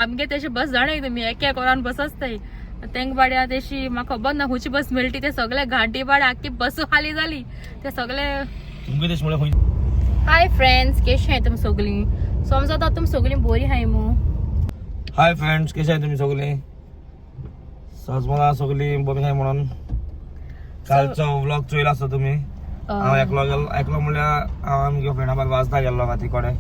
आमगे तेशी बस जाणा तुमी एक एक वरान बस आसताय. तेंक बाड्या तेशी म्हाका खबर ना खंयची बस मेळटी. ते सगळे घांटी बाड्या आख्खी बस खाली जाली ते सगळे. तुमगे तेश म्हळ्यार खंय. हाय फ्रेंड्स, केशी आहाय तुमी सगळीं? समजता तुमी सगळीं बरी आहाय मू. हाय फ्रेंड्स, कशे आहाय तुमी सगळीं? सजमला सगळीं बरी आहाय म्हणून कालचो व्लॉग चोयला आसता तुमी. हांव एकलो गेलो, एकलो म्हणल्यार हांव आमगे फ्रेंडा बारा वाजता गेल्लो राती कडेन.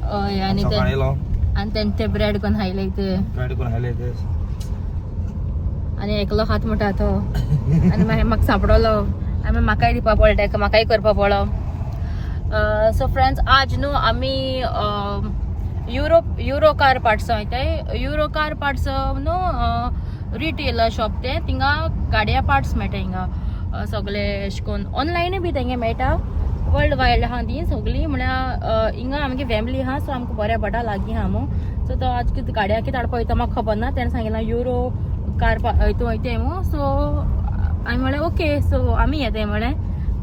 हय, आनी सकाळी ते येयलो. आनी तेंचे ब्रेड कोण खायले ते. ब्रेड करून खायले ते. आनी एकलो हात म्हणटा तो आनी मागीर म्हाका सांपडलो आनी म्हाकाय दिवपा पडलो तेका, म्हाकाय करपा पडलो. सो फ्रेंड्स, आज न्हू आमी युरो कार पार्ट्स वयताय. युरो कार पार्ट्स न्हू रिटेल शॉप तें. थिंगा गाडया पार्ट्स मेळटा हिंगा सगळे. अशें करून ऑनलायनूय बी तेंगे मेळटा. वर्ल्ड वायड आहा ती सगळीं. म्हळ्यार हिंगा आमगे फॅमिली आहा, सो आमकां बरें पडटा, लागीं आहा मू. सो तो आज कितें गाडया कितें हाडपा वयता म्हाका खबर ना. तेणें सांगिलां युरो कार हितून वयताय मू. सो हांवें म्हळें ओके, सो आमी येताय म्हळें.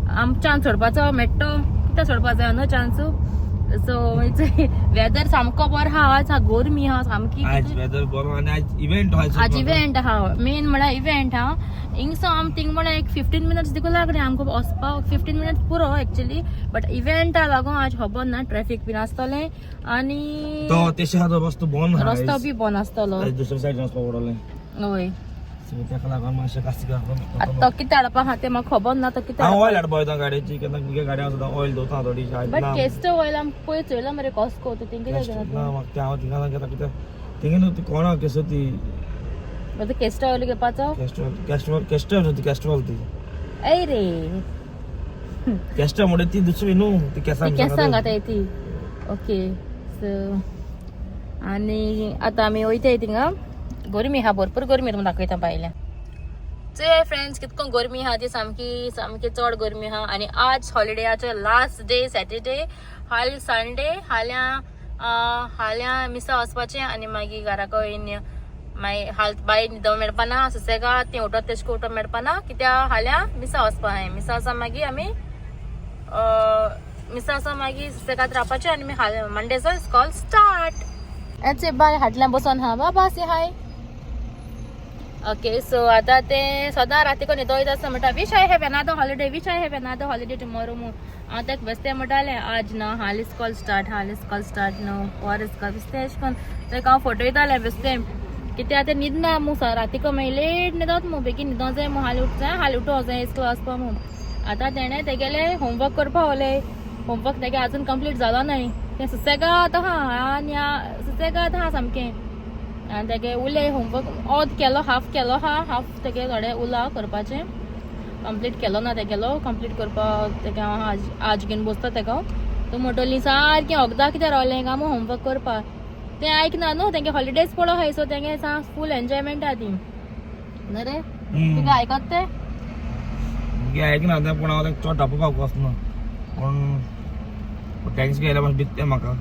आम चान्स सोडपाचो मेट्टो कितें सोडपा जाय न्हू चान्स. सो वेदर सामको बरो आहा आज, गोरमी आहा सामकी. आज वेदर बरो आनी आज इव्हेंट आहा. आज इव्हेंट आहा, मेन म्हळ्यार इव्हेंट आहा. हिंगसो आम थिंग म्हळ्यार एक 15 मिनट्स देखून लागले आमकां वचपाक. 15 मिनट्स पुरो एक्चुली, बट इव्हेंटा लागून आज खबर ना ट्रॅफिक बीन आसतलें आनी तो तेशे आहा तो रस्तो बंद आहा. रस्तो बी बंद आसतलो. आयज दुसऱ्या सायडीन वचपा पडटलें. हय. सो तेका लागून मातशें कास्तीक. आतां तो कितें हाडपा आहा तें म्हाका खबर ना. तो कितें. हांव ऑयल हाडपा वयता गाडयेची. केन्ना मुगे गाडी आसा ऑयल दवरता थोडीशी. आयज बट ना. केस्ट ऑयल आम पळय चोयला मरे कॉस्को तूं थिंग कितें ना घेना? म्हाका तें हांव थिंगा घेता कित्याक थिंगा न्हू ती कोणा केसो ती. तूं केस्ट ऑयल घेवपाचो. कॅस्ट्रॉल, कॅस्ट्रॉल, कॅस्ट्रॉल न्हू ती, कॅस्ट्रॉल ती. ऐ रे. कॅस्ट्रॉल म्हणजे ती दुसरी न्हू ती केसां. ती केसांक घाताय ती. ओके, सो आनी आतां आमी वयताय थिंगा. गरमी आहा, भरपूर गरमी. तुमकां दाखयता भायल्यान. चोय फ्रेंड्स, कितको गरमी आहा ती, सामकी सामकी चड गरमी आहा. आनी आज हॉलिडेयाचो लास्ट डे सॅटरडे. हाल संडे, हाल्यां हाल्यां मिसा वचपाचें आनी मागीर घरा कडेन. मागीर हाल बाय न्हिदोंक मेळपाना सुसेगाद. ती उठत तेश उठोवंक मेळपाना कित्याक हाल्यां मिसा वचपा आहाय. मिसा वचोन मागीर आमी मिसा वचोन मागीर सुसेगाद रावपाचें आनी मागीर हाल मंडेचो स्कॉल स्टार्ट. एचे बाय हाटल्यान बसोन हा बाबा, से हाय. ओके, सो आतां तें सदां राती को न्हिदो वयता आसता. म्हणटा, "Wish I have another holiday, wish I have another holiday tomorrow" मू. हांव ताका बेस्तें म्हणटालें, आज ना, हाल स्कॉल स्टार्ट, हाल स्कॉल स्टार्ट न्हू और स्कॉल बेस्तें अशें करून ताका हांव फटयतालें बेस्तें. कित्याक तें न्हिदना मू. रातीको मागीर लेट न्हिदोत मू, बेगीन न्हिदों जाय मू, हाल उठ जाय, हाल उठों जाय इस्कॉल वचपा मू. आतां तेणें तेगेलें होमवर्क करपा उरलें. होमवर्क तेगे आजून कंप्लीट जालो नाय. तें सुसेगाद आहा आनी सुसेगाद आहा सामकें. आनी तेगे उरलें होमवर्क अर्द केलो, हाफ केलो आहा. हाफ तेगे थोडे उरला करपाचें, कंप्लीट केलो ना तेगेलो. कंप्लीट करपाक तेगे हांव आज आज घेवन बसता तेका. तो म्हणटली सारकें वखदां कित्याक रावलें काय मू होमवर्क करपाक. तें आयकना न्हू. तेंगे हॉलिडेज पडो आहाय, सो तेंगे सा फूल एन्जॉयमेंट आहा ती. न्हू रे, तुका आयकत तें? मुगे आयकना तें, पूण हांव ताका चड तापोवपाक वचना. पूण टॅक्स घेयल्यार मातशें भित्तें म्हाका.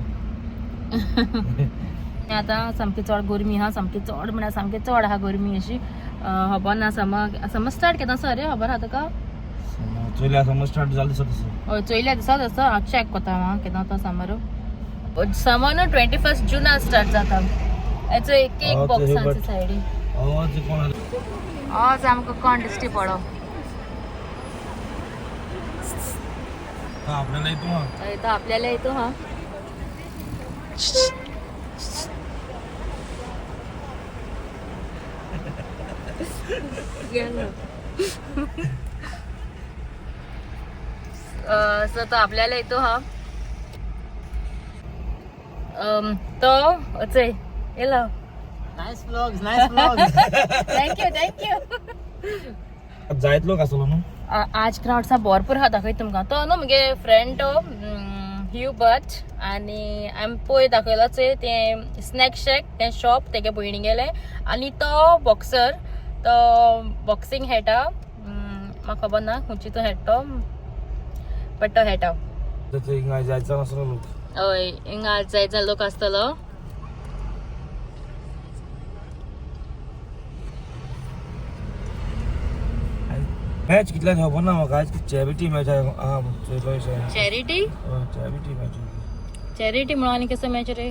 आतां सामकी चड गरमी आहा, सामकी चड म्हळ्यार सामकी चड आहा गरमी अशी. खबर ना समर समर स्टार्ट केन्ना सर रे, खबर आहा तुका? चोयल्या समज स्टार्ट जालें दिसता तसो. हय, चोयल्या दिसा तसो. हांव चॅक कोता हांव केन्ना तो समर. समर न्हू 21 जुना स्टार्ट जाता. हेचो एक केक बॉक्स सायडीन. आवाज कोण? आज आमकां कोण दिश्टी पडो. आपल्याला येतो हा. हय, तो आपल्याला येतो हा. गेलो. सो तो आपल्याला येतो हा. तो चय येलो. Nice vlogs, nice vlogs. Thank you, thank you. जायत लोक आसलो न्हू. आज क्रावड सा भरपूर आहा. दाखयता तुमकां. तो न्हू मुगे फ्रेंड तो ह्युबर्ट. आनी हांवें पळय दाखयलो चोय तें स्नॅक शॅक, तें शॉप तेगे भयणी गेलें. आनी तो बॉक्सर, तो बॉक्सिंग खेळटा. म्हाका खबर ना खंयची तो खेळटा तो, बट तो खेळटा. हिंगा जायचो नासलो लोक. हय, हिंगा जायत लोक आसतलो. मॅच कितल्या खबर ना म्हाका. आज चॅरिटी मॅच आहा चोयलो. चॅरिटी? Charity match. चॅरिटी म्हणून आनी कसो मॅच रे?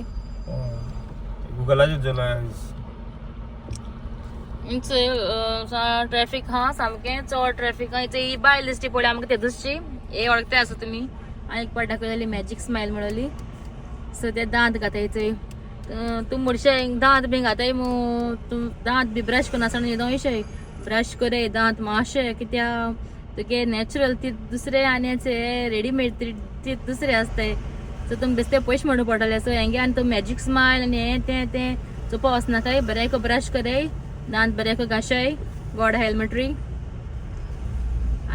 गुगलाचेर चोयला आयज. ट्रॅफिक हा सामकें चड ट्रॅफिक हा. इथे ही बायल दिसटी पळय आमकां ते दुसची हे वळखते आसा तुमी. आनी एक पाट दाखयलेली मॅजीक स्मायल म्हणली. सो ते दांत घाताय थंय. तूं मुडशे दांत बी घाताय मू, तूं दांत बी ब्रश करून आसना न्हिदोंशे ब्रश करे दांत मातशे, कित्या तुगे नॅचरल ती दुसरे आनी रेडीमेड ती दुसरे आसताय. सो तुमी बेश्टे पयशे म्हणून पडटले. सो हेंगे आनी तूं मॅजीक स्मायल आनी हें तें तें चोवपा वचनाकाय. बरें ब्रश करय, दांत बरें घाशय, गोड हेल्मेटरी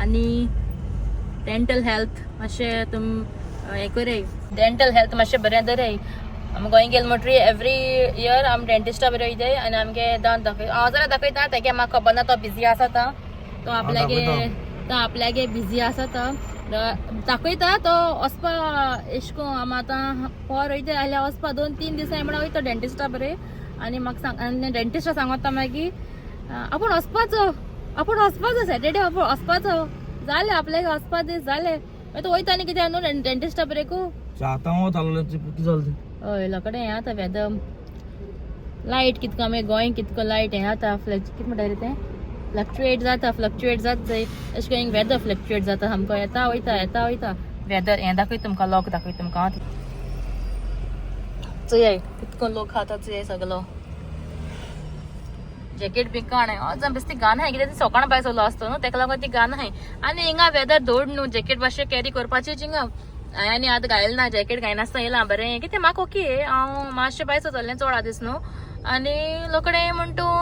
आनी डेंटल हेल्थ मातशें तुम हें करय, डेंटल हेल्थ मातशें बरें दवरय. आमी गोंय गेले म्हणटरी एवरी इयर आमी डेंटिस्टा बरें वयताय आनी आमगे दांत दाखय. हांव जाल्यार दाखयता तेगे म्हाका खबर ना, तो बिजी आसा तो. तो आपल्यागे तो आपल्यागे बिजी आसा तो दाखयता. तो वचपा एश कोन आमी आतां पोर वयता जाल्यार वचपा 2-3 दिसांनी म्हणून वयता डेंटिस्टा बरें. आनी म्हाका सांग, आनी डेंटिस्टा सांगता मागीर आपूण वचपाचो, आपूण वचपाचो सॅटर्डे, आपूण वचपाचो जालें आपल्याक वचपा दीस जालें. मागीर तूं वयता न्ही कित्याक न्हू डेंटिस्टा बरेकू. आतां वत कितें जालें तें? हय लोकडे हें आतां वेदर लायट कितको आमी गोंय कितको लायट हें आतां कितें म्हणटा रे तें फ्लक्चुएट जाता, फ्लक्चुएट जाता थंय. अशें करून वेदर फ्लक्चुएट जाता सामको, येता वयता येता वयता वेदर. हें दाखयता तुमकां, लोक दाखयता तुमकां. चोयाय कितको लोक खाता चोयाय सगलो. जॅकेट बी काण अजून बेश्टी गान आहाय, कित्याक ती सकाळ भायर सरलो आसतो न्हू तेका लागून ती गान आहाय. आनी हिंगा वेदर धोड न्हू, जॅकेट मातशें कॅरी करपाचें हिंगा. हांवें आनी आतां घायलें ना जॅकेट, घायनासतना येयलां बरें कितें म्हाका ओके. हांव मातशें भायर सरतलें चड दीस न्हू. आनी लोकडे म्हण तूं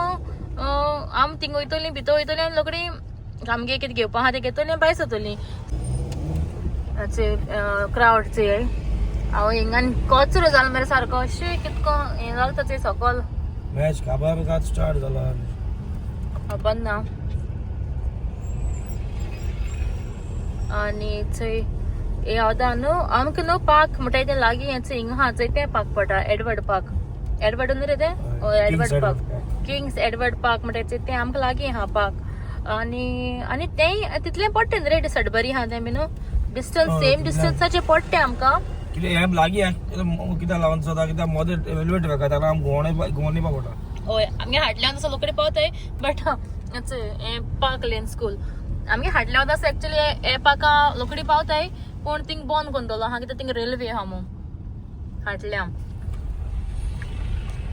आम थिंग वयतलीं भितर वयतलीं आनी लोकडी आमगे कितें घेवपा आहा तें घेतलीं आनी भायर सरतलीं. क्रावड चोय हांव हिंगा कचरो जालो मरे सारको, अशें कितको हें जालें ताचें सकल. मॅच काबार कात स्टार्ट जाला. खबर ना. आनी थंय हे आतां न्हू आमकां न्हू पार्क म्हणटाय तें लागीं हें हिंगा आहा चोय तें पार्क पडटा, एडवर्ड पार्क. एडवर्ड न्हू रे तें? हय Edward park, Kings Edward park म्हणटाय तें आमकां लागीं आहा पार्क. आनी आनी तेंय तितलें पडटा न्हू रे सडबरी आहा तें बी न्हू डिस्टन्स सेम डिस्टन्साचें पडटा आमकां. कितें हें लागीं कित्याक लागून जाता, कित्याक मदें रेल्वे ट्रॅक ताका आमकां घुंवण येवपा पडटा. हय आमगे हाडल्यान तसो लोकडे पावताय बट हें पार्क लेन स्कूल आमगे हाडल्या वता एक्चुअली हे पार्का लोकडी पावताय, पूण थिंग बंद करून दवरलो आहा कित्याक थिंग रेल्वे आहा म्हूण हाडल्या.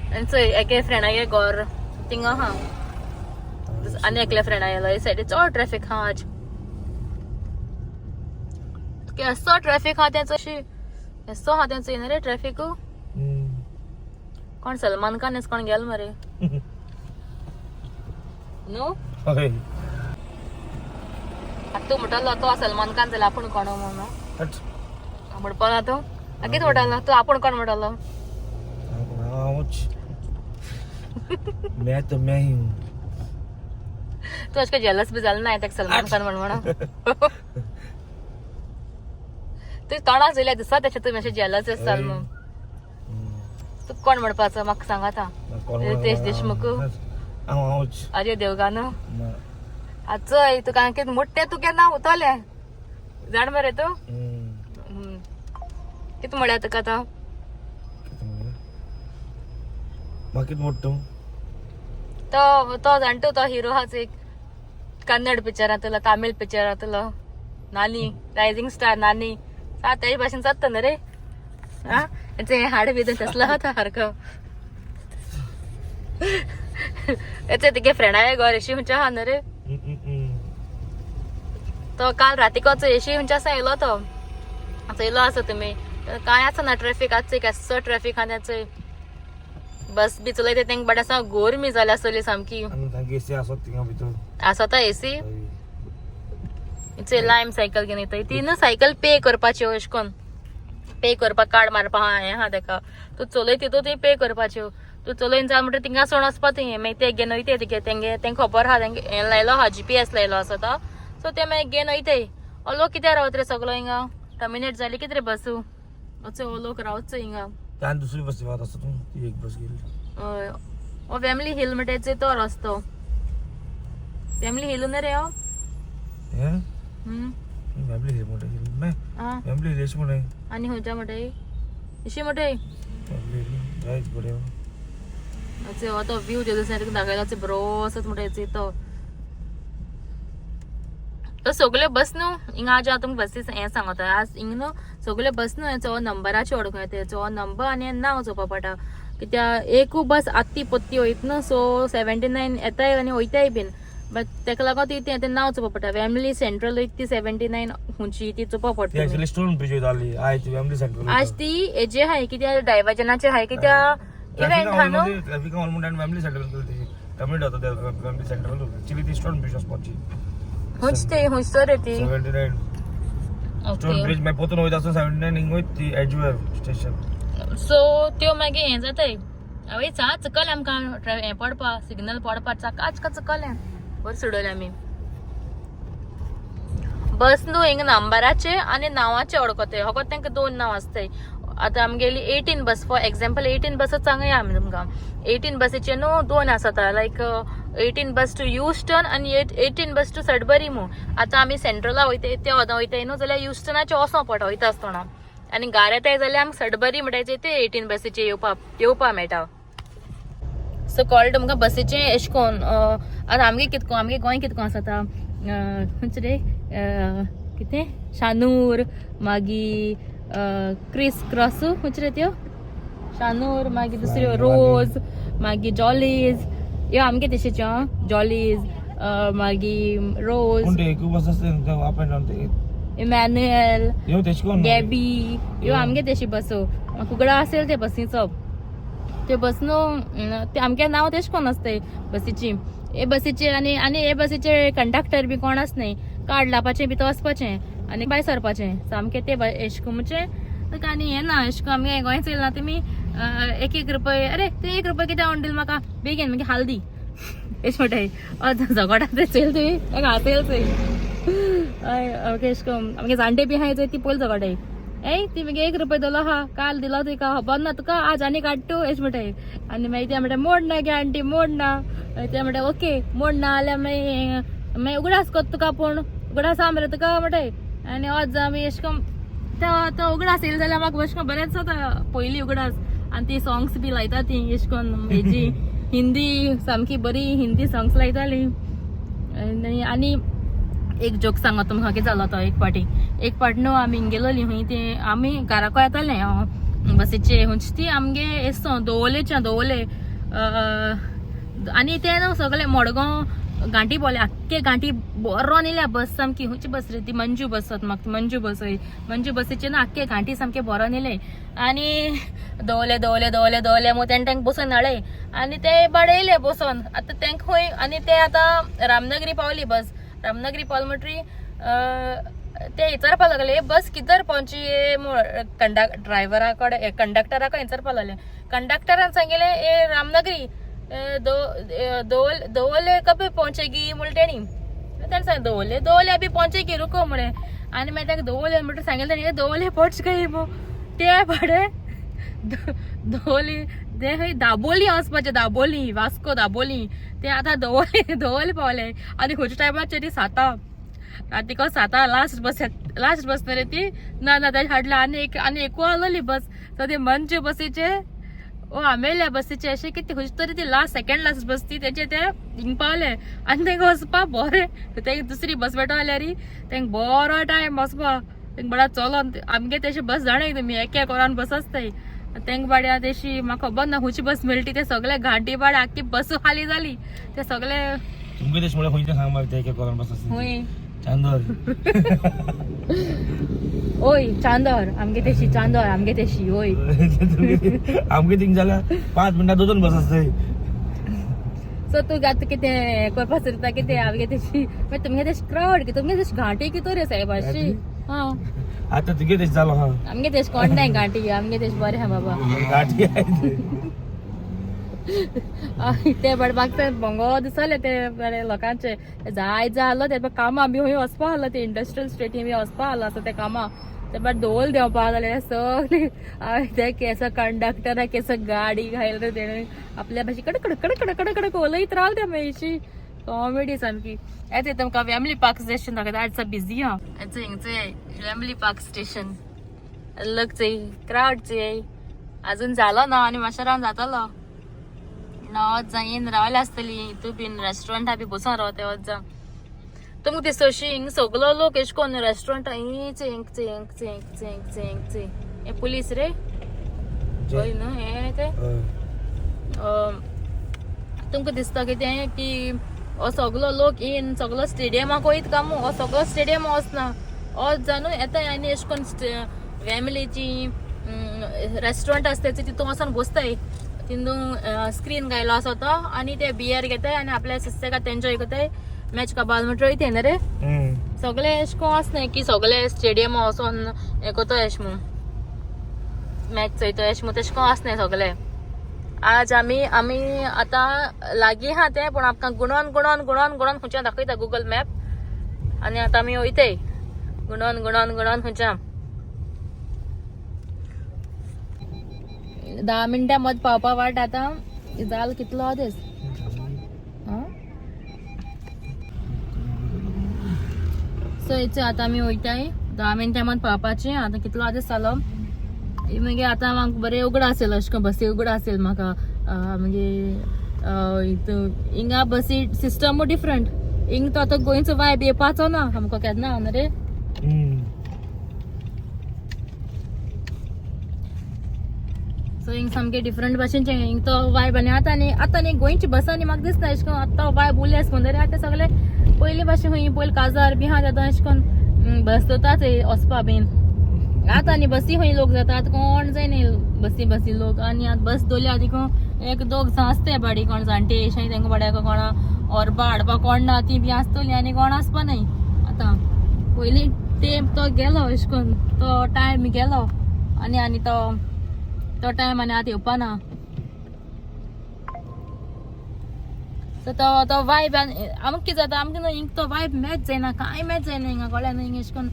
आनी चोय एके फ्रेंडागे घर थिंग आहा आनी एकल्या फ्रेंडा गेलो. हे सायडीन चड ट्रॅफिक आहा आज, केसो ट्रॅफिक आहा तें चोय, केसो आहा तें चोय न्ही रे ट्रॅफिक. कोण सलमान खान कोण गेल मरे न्हू? हय आतां तूं म्हणटालो तो सलमान खान जाल्यार आपूण कोण म्हणून म्हणपाक ना तूं कितें म्हणटालो तूं आपूण कोण म्हणटालो? मैं तो मैं ही हूँ. तूं अशें जेलस बी जालें ना ताका सलमान खान म्हण म्हणून? तूं तोंडाक चोयल्यार दिसता तेशें तूं मातशें जेलस जाल म्हूण. तूं कोण म्हणपाचो म्हाका सांग आतां? रितेश देशमुख, अजय देवगान. चोय तुका कितें मोट्टें तूं केन्ना उतलें जाण मरे तूं? कितें म्हळ्यार तुका आतां? म्हाका कितें मोडटा तो तो जाणटो तो हिरो आहा एक कन्नड पिक्चरांतलो, तामीळ पिक्चरांतलो, नानी, रायझिंग स्टार नानी. तेजे भाशेन जाता न्हू रे? आं तेचें हाड बी तसलो आहा तो सारको. तेचे तुगे फ्रेंडा घर एशी खंयचे आहा न्हू रे? तो काल रातीकोच एशी खंयचे आसा येयलो तो, चोयलो आसा तुमी. कांय आसना ट्रॅफिक आज, चोय केसो ट्रॅफिक आहा चोय. बस बी चलयता तेंका बट आसा गोरमी जाल्या आसतली सामकी. आसता एसी. लायम सायकल घेवन येता ती न्हू सायकल पे करपाच्यो, अशें कोन पे करपाक कार्ड मारपा आहा हें आहा तेका. तूं चलयता तितू तुवें पे करपाच्यो. तूं चलयन जाय म्हणटा थिंगा सोड वचपा तुवें, मागीर ते घेवन वयताय तुगे तेंगे तेंका खबर आहा, तेंगे हें लायलो आहा GPS लायलो आसा तो. सो ते मागीर घेवन वयताय. हो लोक कित्याक रावत रे सगलो हिंगा? टर्मिनेट जाली कितें रे बसू? हो लोक रावचो हिंगा. दुसरी बस आसा तूं ती एक बस गेली. हय हो फॅमिली हिल म्हणटा तो रस्तो, फॅमिली हिल न्हू रे हो? फॅमिली हिल म्हणटा, फॅमिली हिल अशें म्हणटा. आनी खंयच्या म्हणटाय? अशी म्हणटाय फॅमिली हिल जायच बरें. हो तो व्यू जेजू दाखयला बरो आसत म्हणटा तो. तो सगळे बस न्हू हिंगा आज हांव तुमकां बसी हें सांगता आज हिंग न्हू सगळे बस न्हू हेचो नंबराचे वळखूं येता, हेचो नंबर आनी नांव चोवपा पडटा, कित्याक एकू बस आत्ती पोत्ती वयत न्हू, सो 79 येताय आनी वयताय बीन, बट तेका लागून ती तें नांव चोवपा पडटा. वेम्बली सेंट्रल वयता ती 79 खुंयची ती चोवपा ती पडटा. एक्चुअली स्टोन ब्रिज वयताली आयज ती वेम्बली सेंट्रल. आज ती हेजे हाय कित्याक डायवर्जनाचे हाय, कित्याक इव्हेंट हा न्हू. ट्रॅफिक हॉल म्हणून वेम्बली सेंट्रल ती कम्युनिटी होता ते वेम्बली सेंट्रल, एक्चुअली ती स्टोन ब्रिज वचपाची. हुंच ती हुंच तर रे ती 79 स्टोन ओके ब्रिज मागीर पोतून वयता आसतना 79 हिंग वयता ती एजवेर स्टेशन. सो त्यो मागीर हें जाताय आवय चा चुकलें आमकां हें पडपा सिग्नल पडपा चाकाच का चुकलें बरें सोडयलें आमी. बस न्हू हिंग नंबराचे आनी नांवाचे वळखताय, फकत तांकां दोन नांव आसताय. आतां आमगेली 18 बस फॉर एग्जाम्पल 18 बसच सांगया आमी तुमकां. 18 बसीचे न्हू दोन आसता, लायक 18 बस टू युस्टन आनी 18 बस टू सडबरी म्हूण. आतां आमी सेंट्रला वयताय ते वोदां वयताय न्हू जाल्यार युस्टनाचे वचों पडटा वयता आसतना, आनी घार येताय जाल्यार आमकां सडबरी म्हणटाय ते 18 बसीचे येवपा मेळटा. सो कळ्ळें तुमकां बसीचें एशें कोन्न. आतां आमगे कितको आमगे गोंय कितको आसा आतां खंयचे रे कितें शानूर मागीर क्रिस क्रॉस खंयच्यो रे त्यो शानूर मागीर दुसऱ्यो रोज मागीर जॉलीज ह्यो आमगे तशेच्यो जॉलीज मागीर रोज कोण ते एकू बस आसता अप एंड डावन ते इमॅन्युएल ह्यो तेश कोन्न गॅबी ह्यो आमगे तशी बसो कुकडा असेल ते बसीचो ते बस न्हू ते आमगे नांव तेश कोण आसताय बसीची हे बसीचे. आनी आनी हे बसीचे कंडक्टर बी कोण आसनाय, कार्ड लावपाचें भितर वचपाचें आनी भायर सरपाचें सामकें ते एशें कोन्न म्हणजे ताका आनी हें ना एशें कोन्न आमगे गोंय चोयलां ना तुमी एक एक रुपये अरे तूं 1 रुपये कित्याक म्हणून दिल म्हाका बेगीन मागीर हाल दी एशें म्हणटाय झगोडा ते चोयल तुवें ताका हात चोय हय ओके एशें कोन्न आमगे जाणटे बी आहाय चोय ती पयलीं झगोडाय ए ती मागीर 1 रुपये दिलो आहा काल दिलो तुका खबर ना तुका आज आनी काडटू एशें म्हणटाय. आनी मागीर ते म्हणटा मोड ना गे आंटी मोड ना, मागीर ते म्हणटा ओके मोड ना जाल्यार मागीर मागीर उगडास कोत्ता तुका पूण उगडास आहा मरे तुका म्हणटाय. आनी वच आमी एशें कोन्न तो उगडास येयलो जाल्यार म्हाका अशें कोन्न बरेंच जाता पयलीं उगडास. आनी ती सॉंग्स बी लायता ती एशें कोन्न हेजी हिंदी सामकी बरी हिंदी सॉंग्स लायताली. आनी एक जोक सांगत तुमकां कितें जालो तो एक फावटी एक फावट न्हू आमी गेलोली खंय ते आमी घराको येताले बसीचे खंयची ती आमगे एसो दवोलेच्या दवोले आनी ते न्हू सगळे मडगांव गांठी पोवले आख्खे गांठी बरो नेल्या बस सामकी खंयची बस रे ती मंजू बस म्हाका मंजू बस हय मंजू बसीचे न्हू आख्खे गांठी सामके बरो नेले आनी दवले दवले दवले दवले मग तेणें तांकां बसोन हाडले आनी ते बाडयले बसोन. आतां तांकां खंय आनी ते आतां रामनगरी पावली बस रामनगरी पावल म्हणटरी ते विचारपा लागले बस किधर पोंची ड्रायव्हरा कडेन कंडक्टरा कडेन विचारपा लागले. कंडक्टरान सांगिलें ए रामनगरी दवोले कबे पोंचेगी म्हणलें तेणी. तेणें सांगलें दवोले दवोले अभी पोंचेगी रुको म्हळें. आनी मागीर ताका दवोले म्हणटा सांगिलें तेणी दवोले पोंच गई मो ते बाडे दवोली ते खंय दाबोली वचपाचें दाबोली वास्को दाबोली ते आतां दवोले दवोले पावले. आनी खंयच्या टायमाचेर ती सातां रातीको सातां लास्ट बस लास्ट बस न्हू रे ती ना ना ताजें हाडलें आनी एक आनी एकू आसलोली बस सो ती मंजू बसीचे ओ आमेल्या बसीचे अशें कितें खंयची तरी ती लास्ट सेकेंड लास्ट बस ती तेजे ते हिंग पावले आनी तांकां वचपा बरें तांकां दुसरी बस मेळटा जाल्यार तांकां बरो टायम वचपा तांकां बरा चलोन आमगे तेशी बस जाणाय तुमी एक एक वरान बस आसताय तांकां बाड्या तेशी म्हाका खबर ना खंयची बस मेळटी ते सगळे घांटी बाड्या आख्खी बस खाली जाली ते सगळे तुमगे तेश म्हळ्यार खंयचें सांग मागीर ते एक एक वरान बस आसता खंय चांदोर ओय चांदोर आमगे तेशी चांदोर आमगे तेशी ओय आमगे थिंग जाल्यार 5 मिनटां दोन बस आसताय. सो तूं आतां कितें करपा सोदता कितें आमगे तेशी मागीर तुमगे तेश क्रावड तुमगे तेश घांटी कितें रे सायब अशी हां आतां तुगे तेश जालो हा आमगे तेश कोण नाय घांटी आमगे तेश बरें आहा बाबा. गाठी ते बडबाक ते बोंगो दिसले ते बरे लोकांचे जाय जाय आहलो ते कामां बी खंय वचपा आहलो ते इंडस्ट्रियल स्टेटी बी वचपा आहलो आसा ते कामां ते बाट धोल देंवपा जाले सगळे ते केस कंडक्टरा केस गाडी घायल रे तेणें आपल्या भाशेन कडक कडक कडक कडक कडक उलयत रावले ते मातशी कॉमेडी सामकी. येते तुमकां वेम्बली पार्क स्टेशन दाखयता आज बिजी आहा. हिंगचे वेम्बली पार्क स्टेशन लोक चोय क्रावड चोय अजून जालो ना आनी मातशें रावन जातलो. ना वच येन रावले आसतली हितू बीन रेस्टोरंटा बी बसून रावते वच जा. तुमकां दिसता अशी हिंग सगलो लोक एश कोन्न रेस्टोरंटा हिंच हिंग हिंग हिंग हिंग हिंग हिंग. हे पुलीस रे हय न्हू हे ते. तुमकां दिसता कितें की हो सगलो लोक येन सगलो स्टेडियमाक वयत काय मू, हो सगलो स्टेडियम वचना वच जा न्हू येता आनी एश कोन्न फॅमिलीची रेस्टोरंट आसता तितून वचोन बसताय. तितून स्क्रीन घायलो आसा तो आनी ते बियर घेताय आनी आपल्या सुसेगाद एन्जॉय करताय. मॅच काबाल म्हणटा वयताय न्हू रे. सगळे एश कोन आसनाय की सगळे स्टेडियमा वचोन हें करता एश म्हूण मॅच चोयता एश म्हूण तेश कोन आसनाय सगळे. आज आमी आमी आतां लागीं आहा तें पूण आमकां गुणोन गुणोन गुणोन गुणोन खंयच्यान दाखयता गुगल मॅप आनी आतां आमी वयताय गुणोन गुणोन गुणोन खंयच्यान. 10 मिनटां मद पावपा वाट आतां जाल कितलो आदेस. सो हेच आतां आमी वयताय 10 मिनटां मद पावपाचें. आतां कितलो आदेस जालो मागीर आतां म्हाका बरें उगडा आसेल अशें करून बसी उगडा आसेल म्हाका. मागीर हिंगा बसी सिस्टमूय डिफरंट. हिंग तो आतां गोंयचो वायब येवपाचो ना आमकां केन्ना न्हू रे. सो हिंग सामकें डिफरंट भाशेनचें हिंग तो वायब. आनी आतां न्ही आतां न्ही गोंयची बसांनी म्हाका दिसता अशें करून आतां वायब उरले आसता रे. आतां सगळे पयलीं भाशेन खंय पयलीं काजार बी आहा आतां अशें करून बस जाता थंय वचपा बीन. आतां न्ही बसी खंय लोक जाता आतां कोण जाय न्ही बसी बसी लोक. आनी आतां बस दवरल्या देखून एक दोग जाण आसता बाडी कोण जाणटे अशें तांकां बाड्याक कोणा व्हरपा हाडपा कोण ना ती बी आसतली आनी कोण आसपा न्हय. आतां पयलीं तेंप तो गेलो अशें करून तो टायम गेलो आनी आनी तो तो टायम आनी आतां येवपा ना. सो तो तो वायब आमकां कितें जाता आमकां न्हू हिंग तो वायब मॅच जायना कांय मॅच जायना हिंगा कळ्ळें न्हू. हिंग अशें करून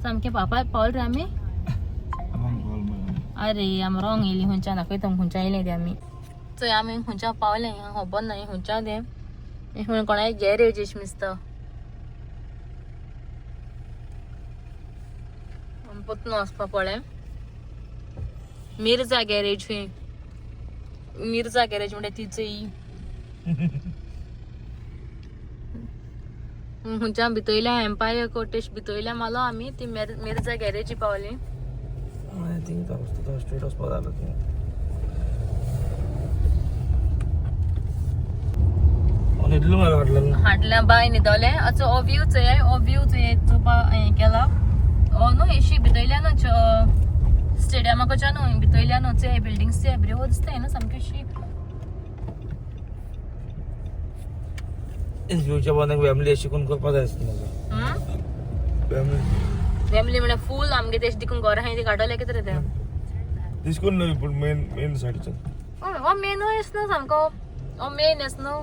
सामकें पावपा पावल रे आमी. अरे आमी रॉंग येयली खंयच्यान दाखयता खंयच्यान येयले ते आमी. चोय आमी खंयच्या पावले हिंगा खबर ना खंयच्या तें म्हणून कोणाय गॅरेज अशें दिसता. परतून वचपा पडलें. मिर्जा गॅरेज खंय मिर्जा गॅरेज म्हणटा ती चोय खंयच्या भितयल्या एम्पायर कोटेश भितयल्या मालो आमी ती मिर्जा गॅरेजी पावली. स्ट्रेट वचपा जाय आसलो. न्हिदलो मरे फाटल्यान. हाडल्या बाय न्हिदोलें. असो हो व्यू चोय हो व्यू चोय चोवपा हें केला हो न्हू एशी भितयल्या न्हू स्टेडियमाकच्या न्हू भितयल्या न्हू चोय बिल्डिंग्स चोय बऱ्यो दिसता न्हू सामक्यो अशी. इन फ्युचर पण एक फॅमिली अशी कोण करपा जाय आसली म्हाका. फॅमिली फॅमिली म्हळ्यार फूल आमगे तेश देखून घरां आहाय ती काडले कितें रे तें. दिस कोण न्हय पूण मेन मेन सायडीच्यान. हो मेन एस न्हू सामको हो मेन एस न्हू.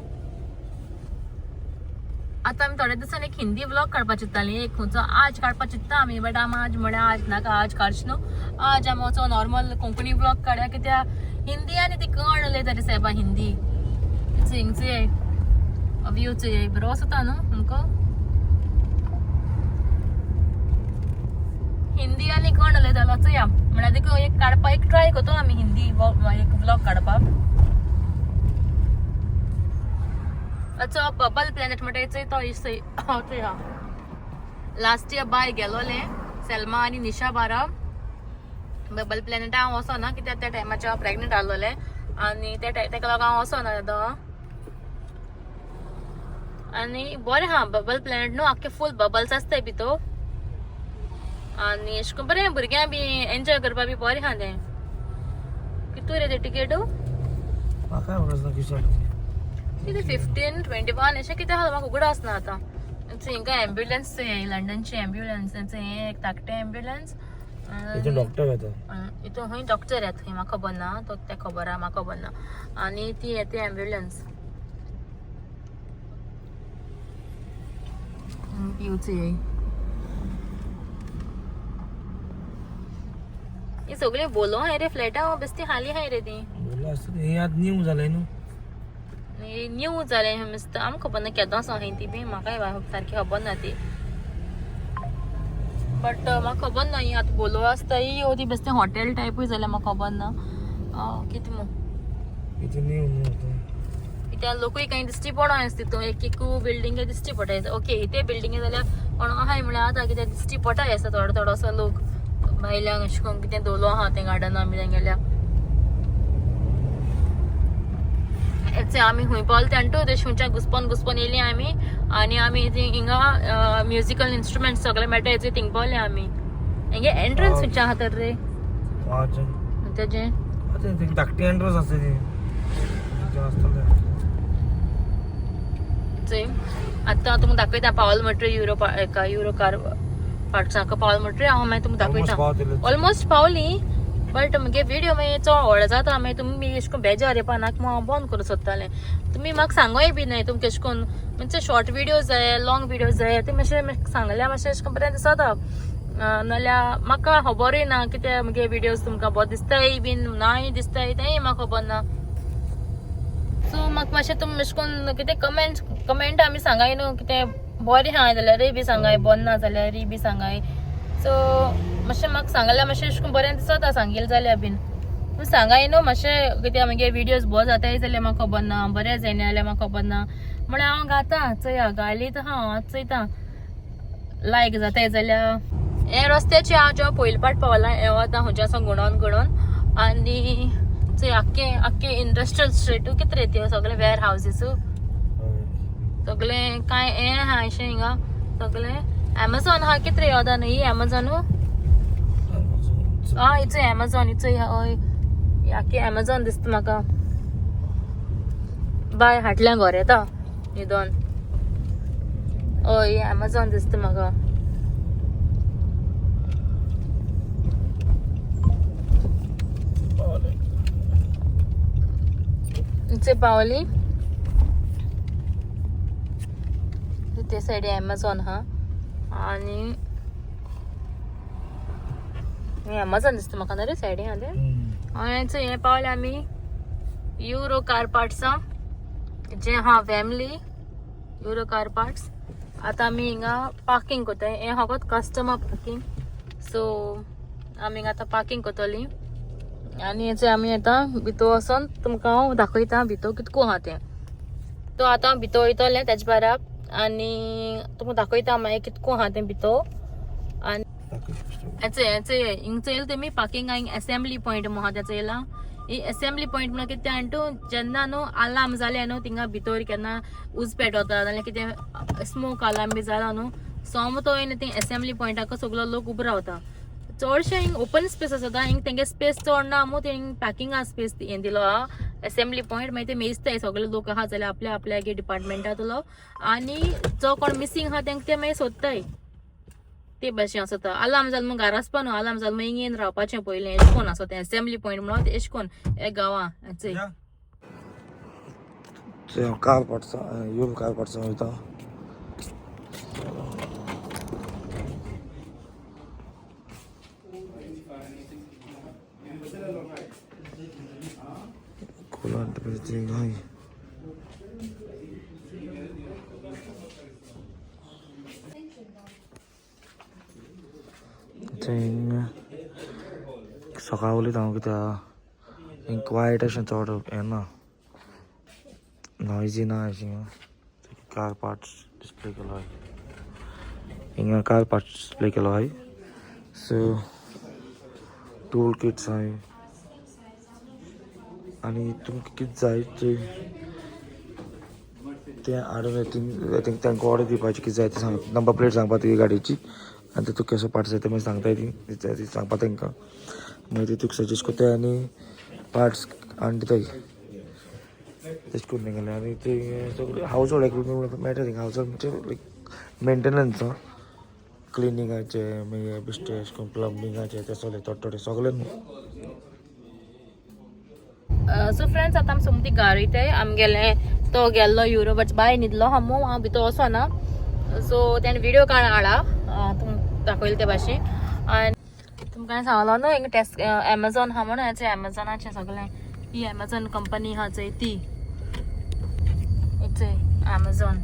आतां आमी थोड्या दिसांनी एक हिंदी व्लॉग काडपा चिंत्ताली एक खंयचो आज काडपा चिंत्ता आमी बट आमी आज म्हळ्यार आज नाका आज काडचे न्हू. आज आमी वचो नॉर्मल कोंकणी व्लॉग काडया कित्याक हिंदी आनी ती कण उलयता रे सायबा हिंदी. हिंगचे व्यू चोय बरो आसता न्हू आमकां. हिंदी आनी कोण उलयतालो चोया म्हळ्यार देखून एक काडपा एक ट्राय करतो आमी हिंदी एक व्लॉग काडपाक. अच्छा बबल प्लॅनेट म्हणटा चोय तो चोय हा लास्ट इयर बाय गेलोलें सेल्मा आनी निशा बारा बबल प्लॅनेटा हांव वचोना कित्याक त्या टायमाचेर हांव प्रेग्नंट आहलोलें आनी त्या तेका लागून हांव वचोना दादा. आनी बरें आहा बबल प्लॅनेट न्हू आख्खे फूल बबल्स आसताय भितर आनी अशें करून बरें भुरग्यां बी एन्जॉय करपा बी बरें आहा तें. कितू रे ते टिकेट म्हाका खबर आसना कितें कितें 15 21 अशें कितें आहा म्हाका उगडा आसना आतां. हिंगा एम्ब्युलन्स लंडनची एम्ब्युलन्स हें एक धाकटें एम्ब्युलन्स. हितून डॉक्टर येता. हितून खंय डॉक्टर येता थंय म्हाका खबर ना तो तें खबर आहा म्हाका खबर ना. आनी ती येता एम्ब्युलन्स येवची ही सगळी बोलो हाय रे फ्लॅटा बेस्ती हाली हाय रे ती. बोलो आसता हे आतां न्यू जालें न्हू. न्यू जालें मिस्त आमकां खबर ना केदो आसा खंय ती बी म्हाकाय सारकी खबर ना ती. बट म्हाका खबर ना ही आतां बोलो आसता ही ओ ती बेस्ती हॉटेल टायपूय जाल्यार म्हाका खबर ना कितें मू इथे न्यू न्हू आतां. त्या लोकूय कांय दिश्टी पडो आसता तितून एक एकू बिल्डिंग दिश्टी पडटा. ओके इथे बिल्डिंग जाल्यार कोण आहाय म्हळ्यार आतां कितें दिश्टी पडटा आसता थोडो थोडो असो लोक भायल्यांक अशें करून कितें दवरलो आहा तें गार्डना बी तेंगेल्या. आमी खूंय पावले तेंटू तशें खंयच्या घुसपोन घुसपोन येयली आमी आनी आमी हिंगा म्युजिकल इन्स्ट्रुमेंट्स सगळे मेळटा थिंग पावले आमी. हेंगे एंट्रन्स खंयच्या आहा तर रे तेजें धाकटी एंट्रन्स आसता ती. आतां तुमकां दाखयता पावल म्हणटरी युरो युरो कार पार्ट्साक पावल म्हणटरी हांव मागीर तुमकां दाखयता. ऑलमोस्ट पावली बट मुगे व्हिडियो मागीर चड व्हड जाता मागीर तुमी अशें करून बेजार येवपा नाका म्हूण हांव बंद करूंक सोदतालें. तुमी म्हाका सांगोय बी न्हय तुमकां अशें करून म्हणजे शॉर्ट व्हिडियो जाय लॉंग व्हिडियो जाय ते मातशें सांगल्यार मातशें अशें करून बरें दिसता. नाल्यार म्हाका खबरूय ना कितें मुगे व्हिडियोज तुमकां बरो दिसताय बीन नाय दिसताय तेंय म्हाका खबर ना. सो म्हाका मातशें तुमी अशें करून कितें कमेंट कमेंट आमी सांगाय न्हू कितें बरें आहा जाल्यारय बी सांगाय बरें ना जाल्यारय बी सांगाय. सो मातशें म्हाका सांगल्यार मातशें अशें करून बरें दिसता सांगील जाल्यार बीन तुमी सांगाय न्हू मातशें कितें मागीर व्हिडियोज बरो जाताय जाल्यार म्हाका खबर ना बरें जायना जाल्यार म्हाका खबर ना म्हळ्यार हांव गाता चोया गायली तर हांव चोयता लायक जाताय जाल्यार. हे रस्त्याचे हांव जेन्ना पयले पाट पावलां हें वता खंयच्या सावन गणोन गणोन आनी चोय आख्खे आख्खे इंडस्ट्रियल स्ट्रीट कितें रे त्यो सगळे वेर हावजीस सगळे कांय हें आहा अशें हिंगा सगळें एमेझॉन आहा कितें रे आतां न्हय एमेझॉनू आं इचोय एमेझॉन इचोय हय आख्खे एमेझॉन दिसता म्हाका. बाय हाटल्यान घर येता न्हिदोन हय एमेझॉन दिसता म्हाका. इचे पावली ते सायडी एमेझॉन हा आनी एमेझॉन दिसता म्हाका न्हय रे सायडी हा ते. आनी हें पावले आमी युरो कार पार्ट्सां जें आहा फॅमिली युरो कार पार्ट्स. आतां आमी हिंगा पार्कींग करताय हें फकत कस्टमर पार्कींग. सो आमी हिंगा आतां पार्कींग करतली आनी हेचे आमी आतां भितर वचोन तुमकां हांव दाखयता भितर कितको आहा तें. तो आतां हांव भितर वयतलें तेजे बाराबर आनी तुमकां दाखयता मागीर कितको आहा तें भितर. आनी हेचे हेचे हिंग चोयल तुमी पार्किंग हिंग एसेंब्ली पॉयंट म्हूण आहा तें चोयलां. ही एसेंब्ली पॉयंट म्हणल्यार कितें जाण तूं जेन्ना न्हू आलार्म जालें न्हू थिंगा भितर केन्ना उज पेटवता नाल्यार कितें स्मोक आलार्म बी जाला न्हू सोम तो थंय एसेंब्ली पॉयंटाक सगलो लोक उबो रावता. चडशें हिंग ओपन स्पेस आसता हिंग तेंगे स्पेस चड ना मू थंय पार्किंगा स्पेस हें दिलो आहा एसेंब्ली पॉयंट. मागीर ते मेजताय सगळे लोक आहा जाल्यार आपल्या आपल्यागे डिपार्टमेंटांतलो आनी जो कोण मिसींग आहा तेंका ते मागीर सोदताय ते भाशेन आसता. आलार्म जाल म्हूण घरा वचपा न्हू आलार्म जाल मागीर हिंग येवन रावपाचें पयलें एशें कोन आसा तें एसेंब्ली पॉयंट म्हणून एशें कोन एक गांवां चोय. कार पार्ट्स युरो कार पार्ट्सां वयता. Coolant everything high. सकाळ उलयता हांव कित्याक क्वायट अशें चड हें ना नॉयजी ना अशें. कार पार्ट्स डिस्प्ले केलो आहे हिंगा कार पार्ट्स डिस्प्ले केलो आहे. सो टूल किट्स आहे आनी तुमकां कितें जाय तें हाडून तांकां ऑर्डर दिवपाची कितें जाय तें सांग नंबर प्लेट सांगपा तुगे गाडयेची आनी ते तुका कसो पार्ट्स जाय ते मागीर सांगताय ती सांगपा तांकां मागीर ते तुका सजेस्ट करताय आनी पार्ट्स हाडून दिताय तशें करून तेंगेलें. आनी ते सगळें हावज होल्ड इक्विपमेंट मेळटा थिंगा. हावज होल्ड म्हणजे लायक मेंटेनन्स क्लिनिंगाचे मागीर बेश्टे अशें करून प्लंबिंगाचे ते सगळें थोडे थोडे सगळें न्हू. सो फ्रेंड्स आतां आमी सोमती घरा वयताय. आमगेलें तो गेल्लो युरो बट बाय न्हिदलो हा मू हांव भितर वचोना. सो तेणें व्हिडियो काड हाडा तुमकां दाखयलें ते भाशेन. आनी तुमकां सांगलो न्हू हिंगा टेस्ट एमेझॉन आहा म्हणून हेचें एमेझॉनाचें सगळें ही एमेझॉन कंपनी आहा चोय ती चोय एमेझॉन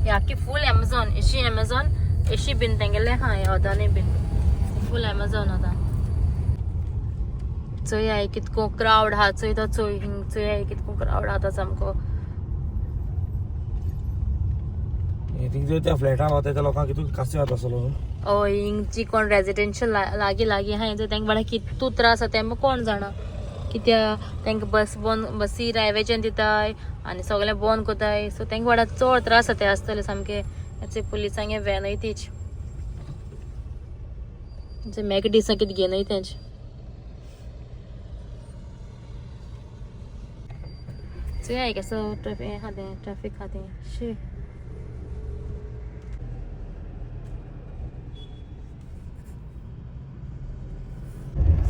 ही आख्खी फूल एमेझॉन एशी एमेझॉन एशी बीन तेंगेलें आहा हें अदानी बीन फूल एमेझॉन आतां. चोय कितको क्रावड आहा चोय तो चोय हिंग चोय कितको क्रावड आहा तो सामको. तिंग त्या फ्लॅटान वता त्या लोकांक कितू कासी जाता आसलो. हय, हिंग जी कोण रेजिडेन्शियल लागीं लागीं आहा तांकां बाबा कितू त्रास जाता तें कोण जाणा, कित्या तांकां बस बंद, बसी ड्रायव्हरच्यान दिताय आनी सगळें बंद करताय. सो तांकां बाबा चड त्रास जाता आसतले सामके. पुलिसांक व्हॅनय तीच मॅक दिसा कितें घेनय तेंच. चोया कसो ट्रॅफिक आहा तें, ट्रॅफिक आहा तें शी.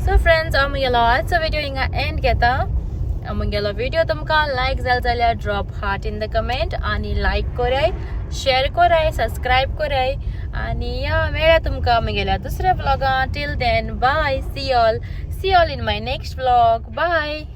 सो फ्रेंड्स, हांव म्हगेलो आजचो व्हिडिओ हिंगा एंड घेता. म्हगेलो व्हिडिओ तुमकां लायक जालो जाल्यार drop heart in the comment आनी लायक कराय, शेअर कराय, सबस्क्रायब कराय आनी या मेळ्या तुमकां म्हगेल्या दुसऱ्या व्लॉगान. Till then bye, see all, see all in my next vlog. Bye.